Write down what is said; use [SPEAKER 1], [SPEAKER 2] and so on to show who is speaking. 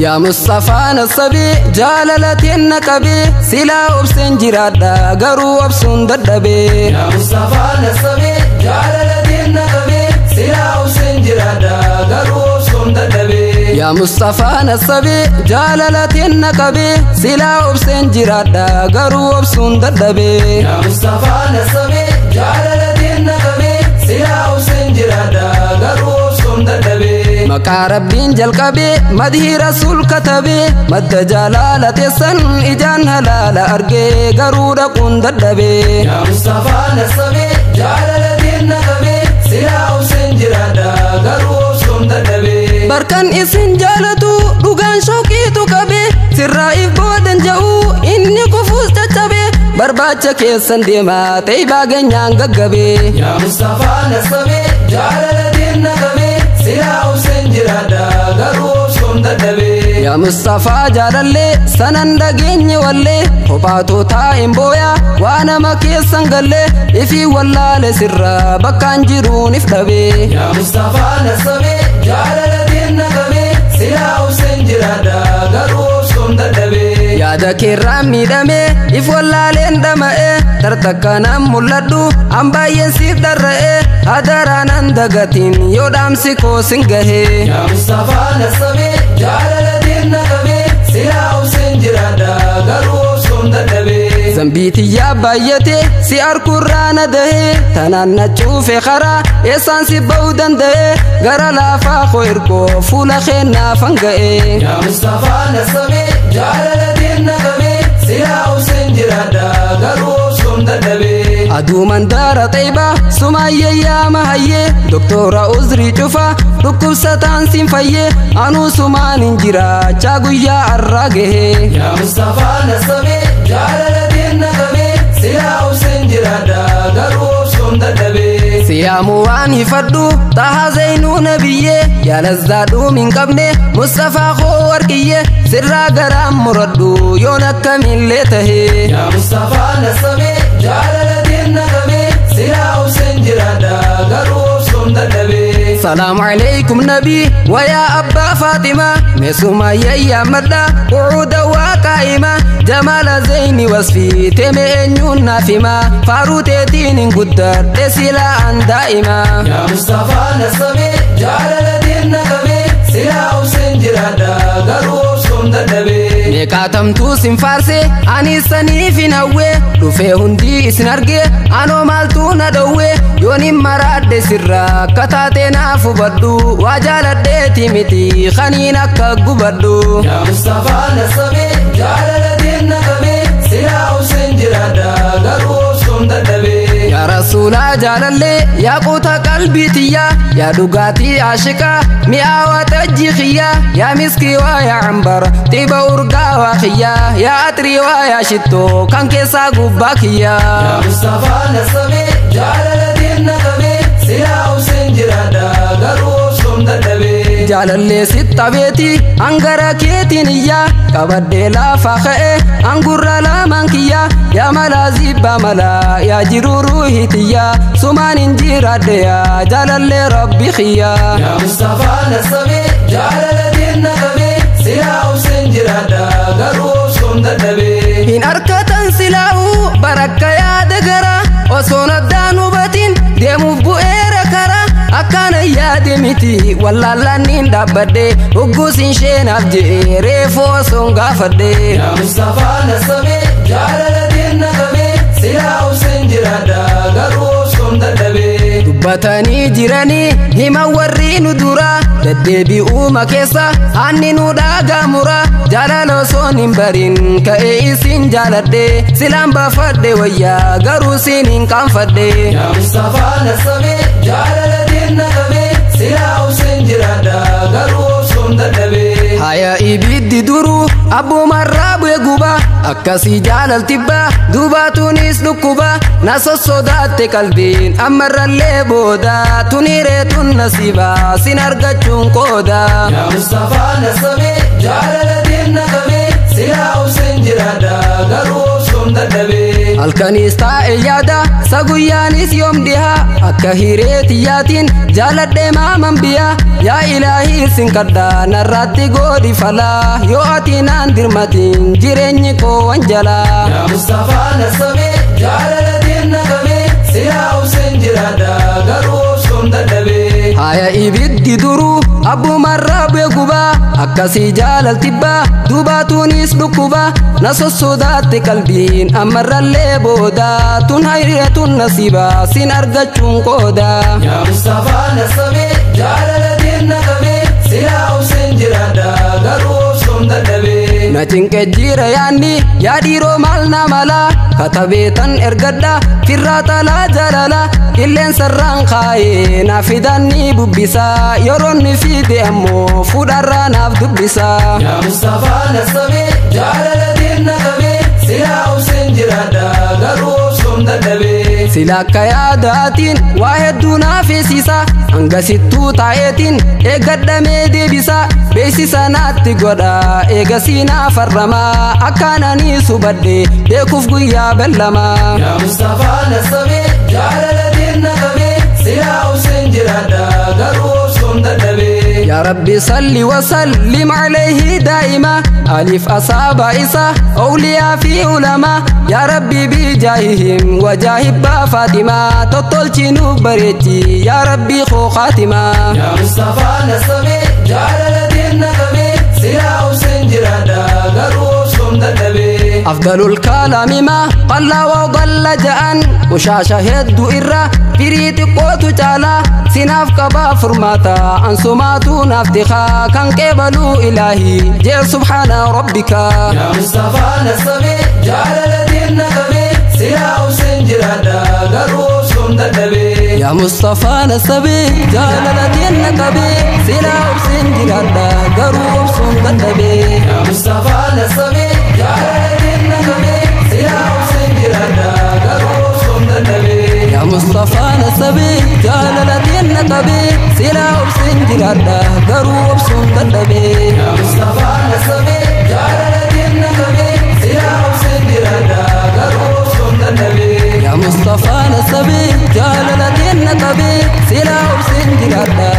[SPEAKER 1] Yaa Mustafaa nasabii jaalalatiin na qabee silaa obseen jiraadha garuu obsuun dadhabee.
[SPEAKER 2] Yaa Mustafaa nasabii jaalalatiin na qabee silaa obseen jiraadha garuu obsuun dadhabee.
[SPEAKER 1] Yaa Mustafaa nasabii jaalalatiin na qabee silaa obseen jiraadha garuu obsuun dadhabee.
[SPEAKER 2] Yaa Mustafaa nasabii jaalalatiin na qabee silaa obseen jiraadha garuu obsuun dadhabee.
[SPEAKER 1] Maqaa Rabbiin jalqabee madhii rasuul katabee madda jaalala teessan ijaan halaala argee garuu dhaquun dadhabee.
[SPEAKER 2] Yaa Mustafaa nasabii jaalalatiin na qabee silaa obseen jiraadha garuu obsuun dadhabee.
[SPEAKER 1] Barkan isin jaalatu dhugaan shooqiitu qabee sirraa if boodan ja'uu inni kufuus caccabee barbaacha keessan deemaa ta'ibaa geenyaan gaggabee.
[SPEAKER 2] Yaa Mustafaa nasabii jaalalatiin na qabee silaa obseen jiraadha garuu obsuun dadhabee.
[SPEAKER 1] Yaa Mustafaa jaalallee sanan dhageenye wallee kophaatoo taa'een booyaa waa nama keessan gallee ifii wallaale sirraa bakkaan jiruun if dhabee.
[SPEAKER 2] Yaa Mustafaa nasabii jaalalatiin na qabee silaa obseen jiraadha garuu obsuun dadhabee.
[SPEAKER 1] Yaada keerraan miidhamee if wallaaleen dhama'ee tartakkanaan mul'adhu an baay'een siif dharra'ee hadaraanan dagatiin yoo dhaamsi koo sin gahee.
[SPEAKER 2] Yaa Mustafaa nasabii jaalalatiin na qabee silaa obseen jiraadha garuu obsuun dadhabee.
[SPEAKER 1] Zambiitiyyaa baay'atee si arkurraa na dahee tanaan na cuufe karaa eessaan si ba'uu danda'ee gara laafaa koo ergoo fuula keennaaf hanga'ee.
[SPEAKER 2] Yaa Mustafaa nasabii jaalalatiin na qabee silaa obseen jiraadha garuu obsuun dadhabee.
[SPEAKER 1] Aduu mandaara xeebaa sumaayyee yaama hayyee doktora uzrii cufaa dhukkubsataan siin fayyee anuu sumaan hin jiraachaa guyyaa arraa gahee.
[SPEAKER 2] Yaa Mustafaa nasabii jaalalatiin na qabee silaa obseen jiraadha garuu obsuun dadhabee.
[SPEAKER 1] Siyaamuu waan hifadhu tahaa zeenuu nabiyyee yaalazzaadhuu hin qabne Mustafaa koo warqiyyee sirraa garaan muradhu yoon akkamiillee tahee.
[SPEAKER 2] Yaa Mustafaa nasabii jaalalatiin na qabee silaa obseen jiraadha garuu obsuun dadhabee.
[SPEAKER 1] Salaamu alaikum nabii wayaa abbaa Faaximaa meesuma yayyamadha qucuuda waa qaa'ima jamaala zeyni wasfii teeme eenyuun naaf hima faaruu teetiin hin guddadhe silaa an daa'ima.
[SPEAKER 2] Yaa Mustafaa nasabii jaalalatiin na qabee silaa obseen jiraadha garuu obsuun dadhabee.
[SPEAKER 1] Meeqaatamtuu sin faarse ani saniif hin hawwee dhufee hundi isin arge anoo maaltu na dhowwee yoon hin maraadhe sirraa akka taatee naaf hubadhu waa jaaladheeti miti kaniin akka gubadhu.
[SPEAKER 2] Yaa Mustafaa nasabii jaalalatiin na qabee silaa obseen jiraadha garuu obsuun dadhabee.
[SPEAKER 1] Yaa Rasuulaa jaalallee yaa quuta qalbii tiyyaa yaa dhugaatii aashiqaa mi'aawaa xajjii kiyyaa yaa miskii waa yaa cambara xiba urgaawaa kiyyaa yaa atrii waa yaa shittoo kan keessaa gubbaa kiyyaa.
[SPEAKER 2] Yaa Mustafaa nasabii jaalalatiin na qabee silaa obseen jiraadha garuu obsuun dadhabee.
[SPEAKER 1] Jaalallee sittabeeti hangara keetiin iyyaa qabadhee laafaa ka'ee hangurra lamaan kiyyaa yaa malaa zibbaa malaa yaa jiruu ruuhii tiyyaa sumaan hin jiraadhe yaa jaalallee rabbi kiyyaa.
[SPEAKER 2] Yaa Mustafaa nasabii jaalalatiin na qabee silaa obseen jiraadha garuu obsuun dadhabee.
[SPEAKER 1] Hin arkatan silaa'uu barakka yaada garaa osoon addaan hubatiin deemuuf bu'eera karaa akkana yaade miti wallaallaan dhaabbadhe hogguusin sheenaaf je'ee reefu osoon gaafadhe.
[SPEAKER 2] Yaa Mustafaa nasabii jaalalatiin na qabee silaa obseen jiraadha garuu obsuun dadhabee.
[SPEAKER 1] Dubbatanii jiranii himan warri nu dura deddeebi'uuma keessa aanni nu dhaagamura jaalala osoon hin barin ka'ee isin jaaladhe silaan baafadhe wayyaa garuu siin hin qaanfadhe.
[SPEAKER 2] Yaa Mustafaa nasabii jaalalatiin na qabee silaa obseen jiraadha garuu obsuun dadhabee.
[SPEAKER 1] Haya ibiddi duruu abbumarraa bu'e guba akkasii jaalaltibbaa duubaatuunis dhukkuba na sossodaatte qalbiin ammarrallee booda tunireetun nasiibaa sin argachuun qooda.
[SPEAKER 2] Yaa Mustafaa nasabii jaalalatiin na qabee silaa obseen jiraadha garuu obsuun dadhabee.
[SPEAKER 1] Halkanis taa'e yaada saguyyaanis yoom dhihaa akka hireetiyyaatiin jaaladhee maaman biyyaa yaa ilaahii sin kadhaa narratti goodi falaa yoo ati naan dirmatiin jireenyi koo wanjalaa.
[SPEAKER 2] Yaa Mustafaa nasabee jaalala teenna qabee silaa obseen jiraadha garuu obsuun dadhabee.
[SPEAKER 1] Haya ibiddi duruu abbumarraa bu'e gubaa akkasii jaalaltibbaa duubaatuunis dhukkubaa na sossodaatte qalbiin ammarrallee boodaa tun hayreetun nasiibaa sin argachuun qoodaa.
[SPEAKER 2] Yaa Mustafaa nasabee jaalala teenna qabee silaa obseen jiraadha garuu obsuun dadhabee.
[SPEAKER 1] Na cinqee jira yaanni yaa dhiiroo maal na mala katabeetan ergadha firraa talaa jaalala qilleensarraan kaayee na fidan ni bubbisa yeroon ni fide ammoo fuudharraa naaf dubbisa.
[SPEAKER 2] Yaa Mustafaa nasabee jaalala teenna qabee silaa obseen jiraadha garuu obsuun dadhabee.
[SPEAKER 1] Sila akka yaadaatiin waa hedduu naaf feesisa hangasittuu taa'eetiin eeggadhamee deebisa beeksisa naatti godha eegasii naaf harramaa akkaananii subadhe beekuuf guyyaa bellamaa.
[SPEAKER 2] Yaa Mustafaa nasabee jaalala teenna qabee silaa obseen jiraadha garuu obsuun dadhabee.
[SPEAKER 1] يا ربي صل وسلم عليه دائما ألف أصابع إسا أولياء في علماء يا ربي بجاههم وجاه با فاطمة تطلچنو بريتي يا ربي خو خاتمة.
[SPEAKER 2] Yaa Mustafaa nasabee jaalala teenna qabee silaa obseen jiraadha garuu obsuun dadhabee.
[SPEAKER 1] أفضل الكلام ما قل وضل جأن وشاشة هدو إرى فريت قوت جالا سناف كبا فرماتا أنسماتو نافتخا كان قبلو إلهي جي سبحان ربك.
[SPEAKER 2] Yaa Mustafaa nasabee jaalala teenna qabee silaa obseen jiraadha garuu obsuun dadhabee.
[SPEAKER 1] يا مصطفى نسبي جاللتين نقبي سلا أبسين جرادا قرو أبسون ددبي.
[SPEAKER 2] Yaa Mustafaa nasabee jaalala teenna qabee silaa obseen jiraadha garuu obsuun dadhabee.
[SPEAKER 1] يا مصطفى نسبي جاللتين نقبي سلا أبسين جرادا قرو أبسون ددبي.
[SPEAKER 2] Yaa Mustafaa nasabee jaalala teenna qabee silaa obseen jiraadha garuu obsuun dadhabee.
[SPEAKER 1] يا مصطفى نسبي جاللتين نقبي سلا أبسين جرادا